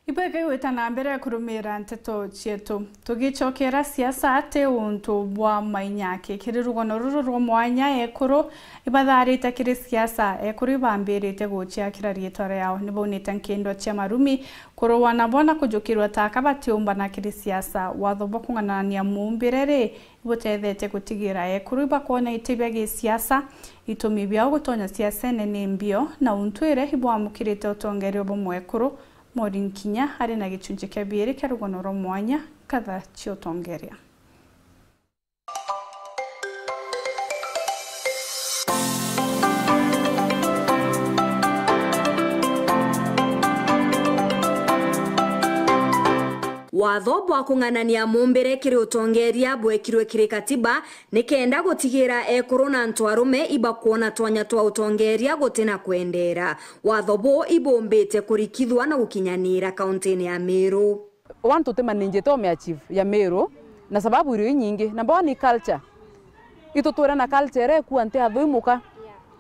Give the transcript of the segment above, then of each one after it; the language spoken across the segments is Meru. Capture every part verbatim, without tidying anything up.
Ibwega igwita na mbere kurumira nteto cietu. Tugicokera siasa ati untu bwa mainyaki. Kiri rugono ruru rwa mwanya, ekuru ibatharite kiri siasa, ekuru ibambirite guciakira riitwa riao. Nibaunite nkindwa cia marumi, kurua nabo na kujukirwa ta aka batiumbana kiri siasa. Watho bwa kung'anania muumbire ri, ibutethetie gutigira ekuru ibakwona iti bia gisiasa, itumi biao gutonya siasene ni mbio, na untu ire ibwamukirite utongeria bwa mwekuru. Maureen Kinya ari na gicunchi kia biiri kia rugono rwa mwanya, nkatha cia utongeria. Watho bwa kung'anania muumbire kiri utongeria bwekirwe kiri katiba, nikenda gutigira ekuru na antu arume ibakwona twanya twa utongeria gutina kwendeera. Watho buu ibumbite kurikithwa na gukinyaniira kauntine ya Meru. Wantu utimanijite umeachieve ya Meru, na sababu irio inyingi. Number one ni culture. Itutwire na culture iria ikua nti athui muka.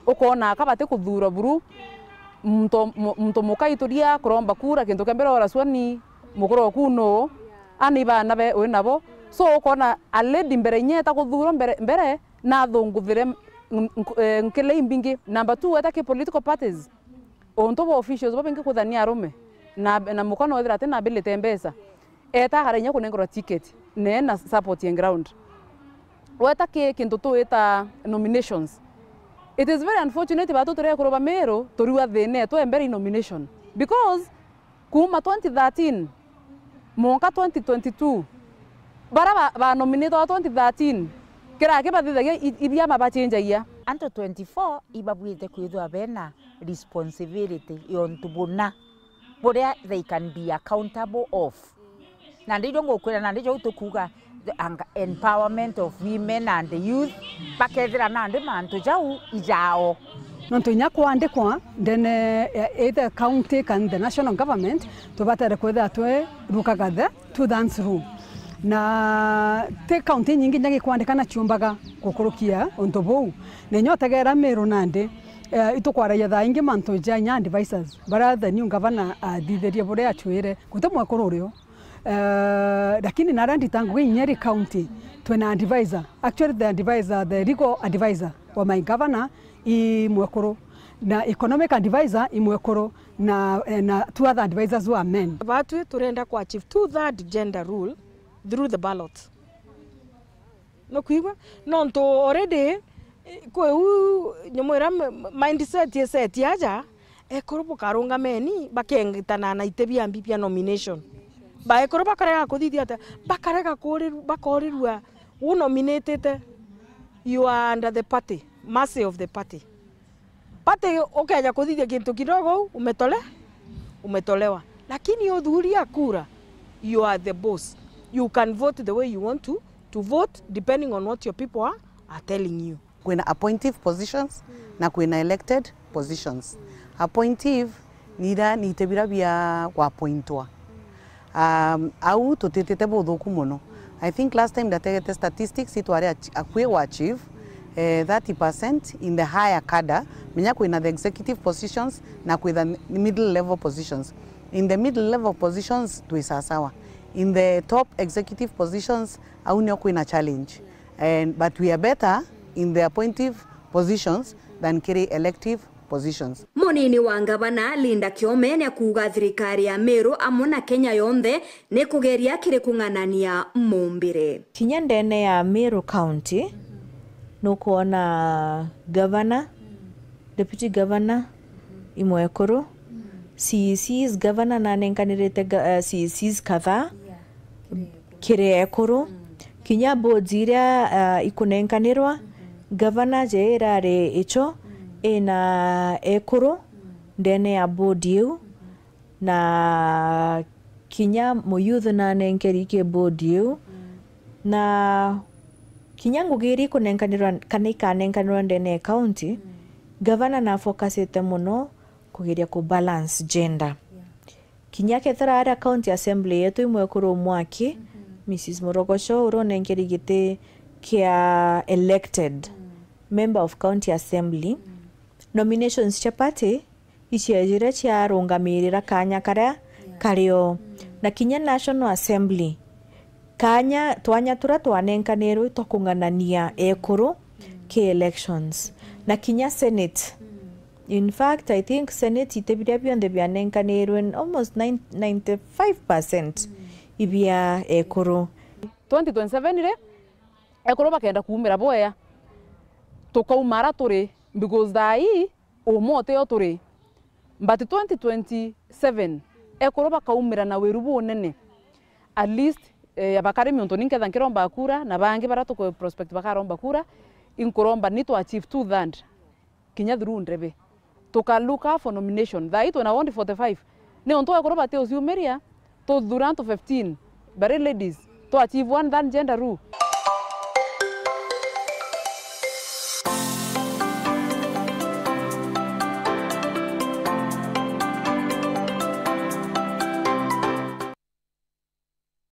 Ukona aka bati kuthuura buru, muntu, mu-, muntu muka ituria kuromba kura, kintu kia mbere oracua ni mukuru oku nuu, ani baana be wi nabo. So ukona a lady mbere inya eta kuthuurwa mbere, mbere na athunguthire nk-, nk-, eh, nkile imbingi. Number two, weta ki political parties, untu bwa officials bo bingi kwithira ni arume, na, na muka no withira ati na ability mbeca, eta akara inya kunengerwa ticket, ne na support ya ground. Weta ki kintu tuita nominations, it is very unfortunate batu turekuru ba Meru turiwa thina etu e mbere i nomination, because kuuma twenty thirteen mwanka twenty twenty-two, bara ba, ba nominatwa twenty thirteen, kiraki bathithagia i-, ithiama bachenjagia. Antu twenty-four ibabwirite kwithirwa bena responsibility yontu buna buria they can be accountable of. Nandi irio ngukwira, nandi jau tukuuga the anga-, empowerment of women and youth, bakethira nandi mantu jau ijao. Nontu inya kwandikwa ndene ya either county kana the national government, tubatere kwithira twi rukaga the two thirds rule. Na ti county inyingi inya gikwandikana ciumbaga gukurukia untu buu. Na inya utegera Meru nandi, eh, itukwaragia thaa ingi mantu ja inya advisors, baria the new governor athithirie buria acuire. Guti mwekuru urio. Eh, lakini naria ndita ngugi inya ri county, twina advisor. Actually, the advisor, the legal advisor wa my governor i mwekuru, na economic advisor i mwekuru, na, eh, na two other advisors who are men. Batwi turenda ku achieve two third gender rule through the ballot. Nukwigua? Nontu already, eh, kwi u nyamu iria m-, m-, mindset i set aja, ekuru bukarungameni, bakengitana na ite bia mbi bia nomination. Baekuru bakarega kuthithia atia? Bakarega kuriru-, bakorirua, u nominatite, you are under the party, mercy of the party. Party ukeja kuthithia kintu kidogo u, umetole-, umetolewa. Lakini uthuria kura, you are the boss. You can vote the way you want to, to vote depending on what your people are, are telling you. Kwina appointive positions na kwina elected positions. Appointive ni ira, ni ite bira bia gwapointwa. Um, au tutitite buthuku mono. I think last time ndategete statistics itwari ach-, akui gwa achieve, eh, thirty percent in the higher cadre, menya kwina the executive positions na kwitha middle level positions. In the middle level positions twi sasawa. In the top executive positions, au nio kwina challenge. And, but we are better in the appointive positions than kiri elective positions. Munini wa ngavana Linda Kiome niakuuga thirikari ya Meru amwe na Kenya yonthe nikugeria kiri kung'anania mumbire. Kinya ndene ya Meru County, nukwona gavana, deputy governor, imwekuru, C E Cs, gavana nanenkanirite ga-, eh, C E Cs kadhaa, kiri ekuru. Kinya boards iria, ah, ikunenkanirwa, gavana je irari icho ina ekuru ndene ya board iu, na kinya muyouth nanenkeri ki board iu, na kinya ngugi iria ikunenkanirwa kana ikanenkanirwa ndene ya county, gavana na focusite mono kugeria ku balance gender. Kinya kethira aria county assembly yetu imwekuru mwaki, Missus Murogocho, uria unenkeri giti kia elected member of county assembly, nominations cia party iciejire ciarungamirira kanya karia Kario, na kinya National Assembly, kanya, twanya turia twanenkanirwe twa kung'anania ekuru ki elections, na kinya Senate. In fact, I think Senate iti biria bionthe bianenkanirwe, almost nine, ninety-five percent ibia ekuru. Twenty twenty-seven ri, ekuru bakenda kuumira bwea, tukauma ara turi, because thaa ii uuma utio turi. But twenty twenty-seven, ekuru bakaumira na wiru bunene. At least, eh, ya bakari miuntu ni nketha nkiromba kura, na bangi baria tuku prospect bakaromba kura, inkuromba ni to achieve two third kinya through ndebe. Tuka look out for nomination. Thaa ii twina ward forty-five. Niuntu ekuru bati uciumiria, tuthura antu fifteen, bari ladies, to achieve one third gender rule.